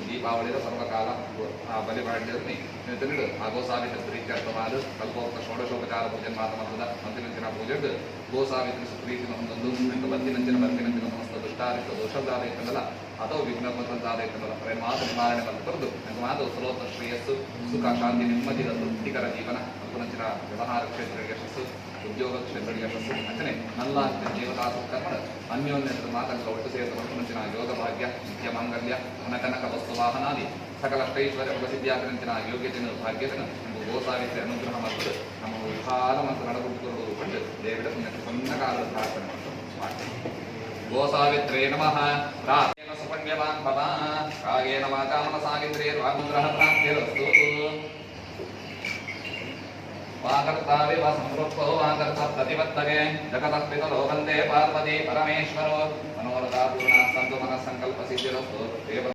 ದೀಪಾವಳಿದ ಸರ್ವಕಾಲ ಬಲಿ ಮಾಡಿದ್ರೆ ತಿಂಗಳು ಆ ಗೋಸಾವಿತ್ರಿ ಪ್ರೀತ್ಯರ್ಥವಾದ ಕಲ್ಪೋಕ್ತ ಷೋಡಶೋಪಚಾರ ಪೂಜೆ ಮಾತ ಮಂತ್ರದ ಮಂತಿನಂಚಿನ ಪೂಜೆಡ್ ಗೋಸಾವಿತ್ರಿ ಸುಪ್ರೀತಿ ಒಂದೊಂದು ಅಂಕ ಬಂದಿನಂಚಿನ ಬರ್ಪಿನಂಚಿನ ಸಮಸ್ತ ದುಷ್ಟಾರಿತ ದೋಷದಾದ ಇತ್ತಲ್ಲ ಅಥವಾ ವಿಘ್ನ ಬಂದಾದ ಇತ್ತಲ್ಲ ಪ್ರೇಮ ಮಾತು ನಿವಾರಣೆ ಬಂದು ಬರೆದು ಅಂಕ ಮಾತು ಉತ್ತರೋತ್ತರ ಶ್ರೇಯಸ್ಸು, ಸುಖ, ಶಾಂತಿ, ನೆಮ್ಮದಿದ ತೃಪ್ತಿಕರ ಜೀವನ, ಅಲ್ಪನಂಚಿನ ವ್ಯವಹಾರ ಕ್ಷೇತ್ರ ಯಶಸ್ಸು, ಉದ್ಯೋಗ ಕ್ಷೇತ್ರ ಯಶಸ್ಸು, ಅಂಚನೆ ನಲ್ಲ ದೇವತಾ ಸತ್ಕರ್ಮದ ಅನ್ಯೋನ್ಯತೆ ಮಾತಂಕ ಒಟ್ಟು ಸೇರಿದ ಮಲ್ಪನಂಚಿನ ಯೋಗ ಭಾಗ್ಯ, ನಿತ್ಯ ಮಾಂಗಲ್ಯ, ಧನ ಕನಕ ವಸ್ತು ವಾಹನಾದಿ ಸಕಲ ಅಷ್ಟೈಶ್ವರ್ಯ ಪ್ರಸಿದ್ಧಿಯಾಗಂಚಿನ ಯೋಗ್ಯತೆಯನ್ನು ಭಾಗ್ಯತೆಯನ್ನು ನಮ್ಮ ಗೋಸಾವಿತ್ರಿ ಅನುಗ್ರಹ ಮತ್ತು ನಮ್ಮ ವಿಹಾರ ಮತ್ತು ನಡಗುಟ್ಟು ಪಟ್ಟು ದೇವಿಡ ಸಣ್ಣ ಕಾಲದ ಪ್ರಾರ್ಥನೆ ಮಾಡ್ತೇವೆ. ಗೋಸಾವಿತ್ರೇ ನಮಃ. ಪ್ರಾರ್ಥೇನ ಸುಪುಣ್ಯವಾನ್ ಭವ. ಕಾಯೇನ ವಾಚಾ ಮನಸಾ ಇಂದ್ರಿಯೈರ್ವಾಗುಗ್ರಹ ಪ್ರಾಪ್ತಿರಸ್ತು. ವಾಗರ್ತಾವಿವ ಸಂಪೃಕ್ತೋ ವಾಗರ್ತ ಪ್ರತಿಪತ್ತಗೆ ಜಗತಃ ಪಿತರೋ ವಂದೇ ಪಾರ್ವತಿ ಪರಮೇಶ್ವರೋ. ಮನೋರಥಾ ಪೂರ್ಣಾ ಸಂತು, ಮನಃಸಂಕಲ್ಪ ಸಿದ್ಧಿರಸ್ತು. ದೇವ